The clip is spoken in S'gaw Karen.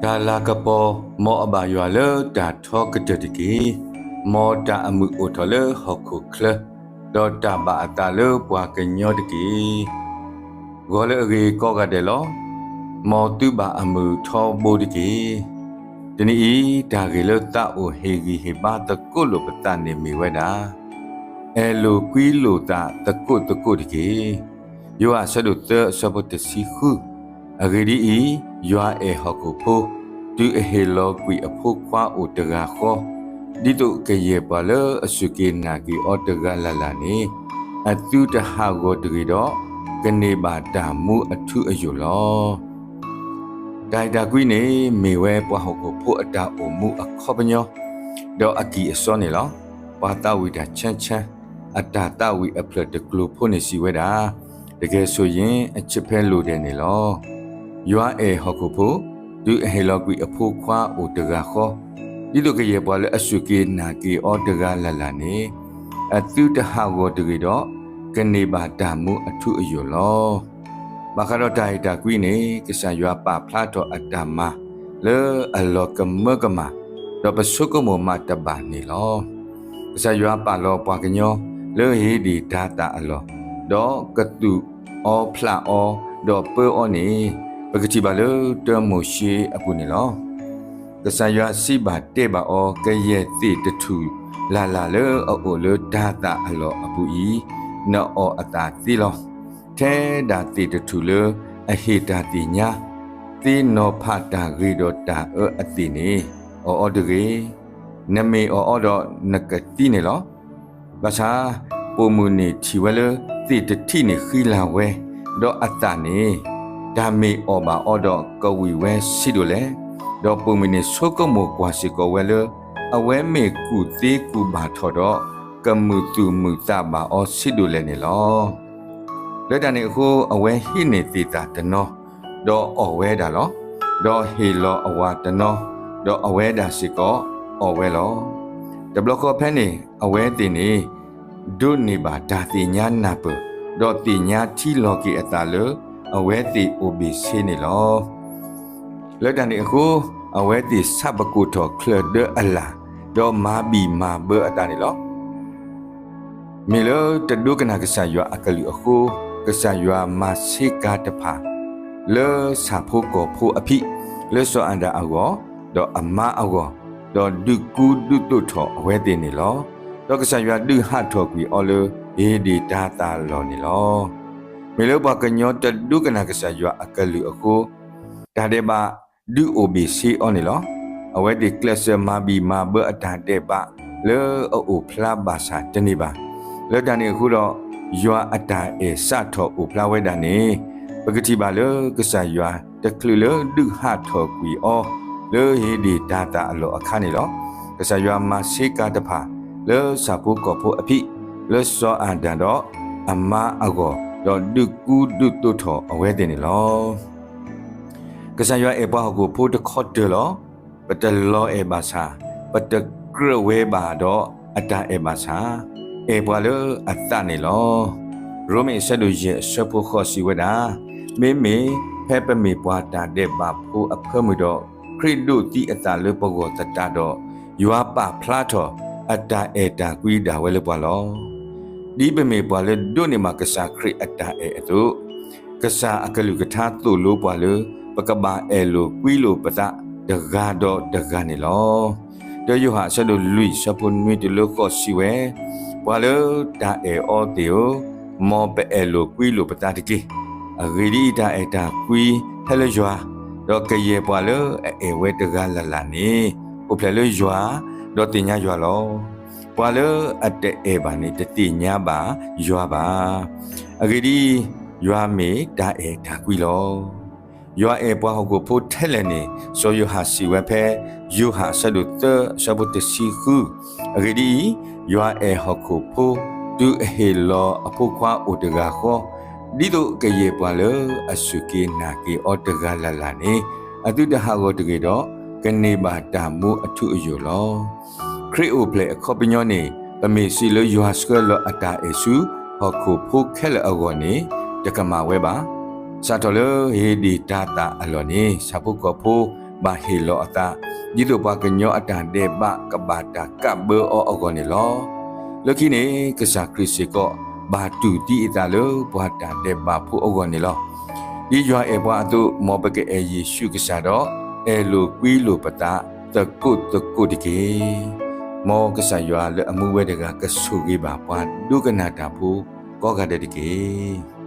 တၢ်လၤကပီၤ, မ်အဘၣ်ယွၤလၢတၢ်ထီကတၢၢ်တက့ၢ်. မ်တၢ်အမုာ်အိၣ်ထီၣ်လၢဟီၣ်ခိၣ်ချၢ, ဒီးတၢ်ဘၣ်အသးလၢပှၤကညီတက့ၢ်. ဂီၤလၢအဂ့ၤကိးဂၤဒဲးလီၤ. မ်သုဘၣ်အမုာ်ထီဘိတက့ၢ်. တနံၤအံၤ တၢ်ဂ့ၢ်လၢသးအိၣ်ဟ့ၣ်ဂံၢ်ဟ့ၣ်ဘါသကိးလိာ်ပသးန့ၣ်မ့ၢ်ဝဲဒၣ် အဲၣ်လိာ်ကွံလိာ်သးသကိးသကိးတက့ၢ်. ယိၤဟၣ်အဆၢဒိၣ်သၢအဆၢဖိတဆံဃု, အဂ့ၢ်ဒ်အံၤ, ယွၤအဲၣ်ဟီၣ်ခိၣ်ဖိ, တုၤအဟ့ၣ်လီၤကွံာ်အဖိခွါအိၣ်တဂၤဃီ, ဒ်သိးကယဲၢ်ပှၤလၢအစူၢ်က့ၤနာ်က့ၤအီၤတဂၤလၢ်လၢ်န့ၣ်, အသုတဟးဂီၤတဂ့ၤဒီး, ကန့ၢ်ဘၣ်တၢ်မူအထူအယိာ်လီၤ. တၢ်အဲၣ်တၢ်ကွံန့ၣ် မ့ၢ်ဝဲပှၤဟီၣ်ခိၣ်ဖိအတၢ်အိၣ်မူအခီပညီ, ဒီးအကံၢ်အစီန့ၣ်လီၤ. ပှၤသးဝံၣ်တၢ်ဆၢဆၢ, အတၢ်သးဝံၣ်အဖျၢၣ်တကျိၤဖိန့ၣ်စံးဝဲဒၣ်, တကယ်ဆိုရင် အချစ်ဖဲလိုတယ်န့ၣ်လီၤ. ယွၤအဲၣ်ဟီၣ်ခိၣ်ဖိ, တုၤအဟ့ၣ်လီၤကွံာ်အဖိခွါအိၣ်တဂၤဃီ, ဒ်သိးကယဲၢ်ပှၤလၢအစူၢ်က့ၤနာ်က့ၤအီၤတဂၤလၢ်လၢ်န့ၣ်, အသုတဟးဂီၤတဂ့ၤဒီး, ကန့ၢ်ဘၣ်တၢ်မူအထူအယိာ်လီၤ. ဘၣ်ဃးဒီးတၢ်အဲၣ်တၢ်ကွံန့ၣ် ကစၢ်ယွၤပာ်ဖျါထီၣ်အတၢ်မၤလၢအလီၤကမၢကမၣ်, ဒီးပဆိကမိၣ်မးတဘၣ်န့ၣ်လီၤ. ကစၢ်ယွၤပာ်လီၤပှၤကညီလၢဧ့ဒ့ၣ်တၤသၣ်အလီၢ်, ဒီးကသူၣ်အီဖျးအီ, ဒီးပၢအီန့ၣ်, ပကထံၣ်ဘၣ်လၢတၢမိၤၡ့အပူၤန့ၣ်လီၤ. ကစၢ်ယွၤစံးဘၣ်တဲဘၣ်အီၤ, ကယဲၢ်သ့ၣ်တထူၣ်လၢ်လၢ်လၢအအိၣ်လၢတၤသၣ်အလီၢ်အပူၤအံၤ, နအီၣ်အသၣ်သ့လီၤ. ထဲဒၣ်သ့ၣ်တထူၣ်လၢအဟ့ၣ်တၢ်သ့ၣ်ညါ, သ့နီၤဖးတၢ်ဂ့ၤဒီးတၢ်အၢအသ့ၣ်န့ၣ်, အီၣ်အီၤတဂ့ၤ. နမ့ၢ်အီၣ်အီၤဒီးနကသံန့ၣ်လီၤ. ဘၣ်ဆၣ်, ပိာ်မုၣ်န့ၣ်ထံၣ်ဝဲလၢသ့ၣ်တထံၣ်န့ၣ်ဃံလၤဝဲ, ဒီးအသၣ်န့ၣ်, တၢ်မ့ၢ်အီၣ်ဘၣ်အီၤဒီးကဝံၣ်ဝဲဆံးဒိၣ်လဲၣ်. ဒီးပိာ်မုၣ်န့ၣ်ဆိကမိၣ်ကွၢ်စ့ၢ်ကီးဝဲလၢ, အဝဲမ့ၢ်ကူၣ်သ့ကူၣ်ဘၣ်ထီၣ်ဒီး, ကမုာ်သူၣ်မုာ်သးဘၣ်အီၤဆံးဒိၣ်လဲၣ်န့ၣ်လီၤ. လၢတၢ်န့ၣ်အဃိ အဝဲဟံးန့ၢ်သ့ၣ်သၣ်တနီၤ, ဒီးအီၣ်ဝဲဒၣ်လီၤ. ဒီးဟ့ၣ်လီၤအဝၤတနီၤ, ဒီးအဝဲဒၣ်စ့ၢ်ကီးအီၣ်ဝဲလီၤ. တဘျီဃီဖဲန့ၣ် အဝဲသ့ၣ်န့ၣ် ဒိးန့ၢ်ဘၣ်တၢ်သ့ၣ်ညါနၢ်ပၢၢ်, ဒီးသ့ၣ်ညါထံလီၤက့ၤအသးလၢအဝဲသ့ၣ်အိၣ်ဘ့ၣ်ဆ့န့ၣ်လီၤ. လၢတၢ်န့ၣ်အဃိ, အဝဲသ့ၣ်ဆးပကိာ်ထီၣ်ချၢၣ်ဒၢအလၣ်, ဒီးမၤဘံၣ်မၤဘၢအသးန့ၣ်လီၤ. မ့ၢ်လၢတဒိကနၣ်ကစၢ်ယွၤအကလုၢ်အဃိ, ကစၢ်ယွၤမၤဆ့ကၤတဖၣ် လၢဆၣ်ဖိကီၢ်ဖိအဖံး, လၢစီၤအၤဒၣ်အဂီၢ်, ဒီးအမါအဂီၢ်, ဒီးဒုးကူဒုးသိးထီၣ်အဝဲသ့ၣ်န့ၣ်လီၤ. ဒီးကစၢ်ယွၤဒုးဟးထီၣ်ကွံာ်အီၤလၢဧ့ဒ့ၣ်တၤသၣ်လီၢ်န့ၣ်လီၤ. မ့ၢ်လၢပှၤကညီတဒိကနၣ်ကစၢ်ယွၤအကလုၢ်အဃိ, တၢ်ဒဲးဘးဒုးအိၣ်ဘ့ၣ်ဆ့အီၤန့ၣ်လီၤ. အဝဲသ့ၣ်ကျဲးစၢးမၤဘံၣ်မၤဘၢအတၢ်ဒဲးဘးလၢအအိၣ်ဖျါဘၣ်ဆၣ်တန့ၢ်ဘၣ်. လၢတၢ်န့ၣ်အဃိဒီး, ယွၤအတၢ်အဲၣ်စးထီၣ်အိၣ်ဖျါဝဲဒၣ်န့ၣ်, ပကထံၣ်ဘၣ်လၢကစၢ်ယွၤတချုးလၢဒုးဟးထီၣ်ကွံာ်အီၤ လၢဧ့ဒ့ၣ်တၤသၣ်အလီၢ်အခါန့ၣ်လီၤ. ကစၢ်ယွၤမၤဆ့ကၤတဖၣ် လၢဆၣ်ဖိကီၢ်ဖိအဖံး, လၢစီၤအၤဒၣ်ဒီးအမါအဂီၢ်, ဒီးဒုးကူဒုးသိးထီၣ်အဝဲသ့ၣ်န့ၣ်လီၤ. ကစၢ်ယွၤအဲၣ်ပှၤဟီၣ်ခိၣ်ဖိတခီတၢၤလီၤ. ပတလီၤအဲၣ်ဘၣ်ဆၣ်, ပတကြၢးဝဲဘၣ်ဒီးအတၢ်အဲၣ်ဘၣ်ဆၣ်, အဲၣ်ပှၤလၢအသးန့ၣ်လီၤ. ရိမ့ၤအဆၢဒိၣ်ယဲၢ်အဆၢဖိဃိးစံးဝဲဒၣ်, မ့မ့ၢ်ဖဲပမ့ၢ်ပှၤတၢ်ဒဲးဘးဖိအဖၢမုၢ်ဒီး, ခရံာ်ဒိးသံအသးလၢပဂီၢ်သတးဒီး, ယွၤပာ်ဖျါထီၣ်အတၢ်အဲၣ်တၢ်ကွံဒၣ်ဝဲလၢပှၤလီၤ. ဒ်ပမ့ၢ်ပှၤလၢဒိးန့ၢ်ဘၣ်ကစၢ်ခရံာ်အတၢ်အဲၣ်အသိး, ကစၢ်အကလုၢ်ကထါသိၣ်လိပှၤလၢ ပကဘၣ်အဲၣ်လိာ်ကွံလိာ်ပသးတဂၤဒီးတဂၤန့ၣ်လီၤ. ဒီးယိၤဟၣ်အဆၢဒိၣ်လွံၢ်အဆၢဖိနွံတုၤလၢဃိးစံးဝဲ, ပှၤလၢတၢ်အဲၣ်အီၤသ့ၣ်ဧၢ, မ်ပအဲၣ်လိာ်ကွံလိာ်ပသးတက့ၢ်. အဂ့ၢ်ဒ်အံၤ, တၢ်အဲၣ်တၢ်ကွံဟဲလၢယွၤ, ဒီးကယဲၢ်ပှၤလၢအအဲၣ်ဝဲတဂၤလၢ်လၢ်န့ၣ်, အိၣ်ဖျဲၣ်လၢယွၤ, ဒီးသ့ၣ်ညါယွၤလီၤ. ပှၤလၢအတအဲၣ်ဘၣ်န့ၣ် တသ့ၣ်ညါဘၣ်ယွၤဘၣ်. အဂ့ၢ်ဒ်အံၤ, ယွၤမ့ၢ်တၢ်အဲၣ်တၢ်ကွံလီၤ. ယွၤအဲၣ်ပှၤဟီၣ်ခိၣ်ဖိထဲလဲၣ်န့ၣ် စီၤယိၤဟၣ်စံးဝဲဖဲ ယိၤဟၣ်အဆၢဒိၣ်သၢအဆၢဖိတဆံဃု, အဂ့ၢ်ဒ်အံၤ, ယွၤအဲၣ်ဟီၣ်ခိၣ်ဖိ တုၤအဟ့ၣ်လီၤအဖိခွါအိၣ်တဂၤဃီ, ဒ်သိးကယဲၢ်ပှၤလၢအစူၢ်က့ၤနာ်က့ၤအီၤတဂၤလၢ်လၢ်န့ၣ်, အသုတဟးဂီၤတဂ့ၤဒီး, ကန့ၢ်ဘၣ်တၢ်မူအထူအယိာ်လီၤ. ခရံာ်အိၣ်ဖျဲၣ်အခီပညီန့ၣ်, ပမ့ၢ်စံးလၢယွၤဆှၢလီၤအတၢ်အဲၣ်ဆူဟီၣ်ခိၣ်ဖိခဲလၢာ်အဂီၢ်န့ၣ်, တကမၣ်ဝဲဘၣ်. စးထီၣ်လၢဧ့ဒ့ၣ်တၤသၣ်အလီၢ်န့ၣ်, ဆၣ်ဖိကီၢ်ဖိ ဘၣ်ဟ့ၣ်လီၤအသး ဒ်သိးပှၤကညီအတၢ်ဒဲးဘးကဘၣ်တၢ်ကးဘၢအီၤအဂီၢ်န့ၣ်လီၤ. လၢခံန့ၣ် ကစၢ်ခရံာ်စ့ၢ်ကီး ဘၣ်တူၢ်သံအသးလၢပှၤတၢ်ဒဲးဘးဖိအဂီၢ်န့ၣ်လီၤ. ဒ်ယွၤအဲၣ်ပှၤအသိး မ်ပကအဲၣ်ယ့ၣ်ၡူးကစၢ်ဒီး အဲၣ်လိာ်ကွံလိာ်ပသးသကိးသကိးတက့ၢ်. မ်ကစၢ်ယွၤလၢအမူဝဲတဂၤကဆိၣ်ဂ့ၤဘၣ်ပှၤဒိကနၣ်တၢ်ဖိကိးဂၤဒဲးတက့ၢ်.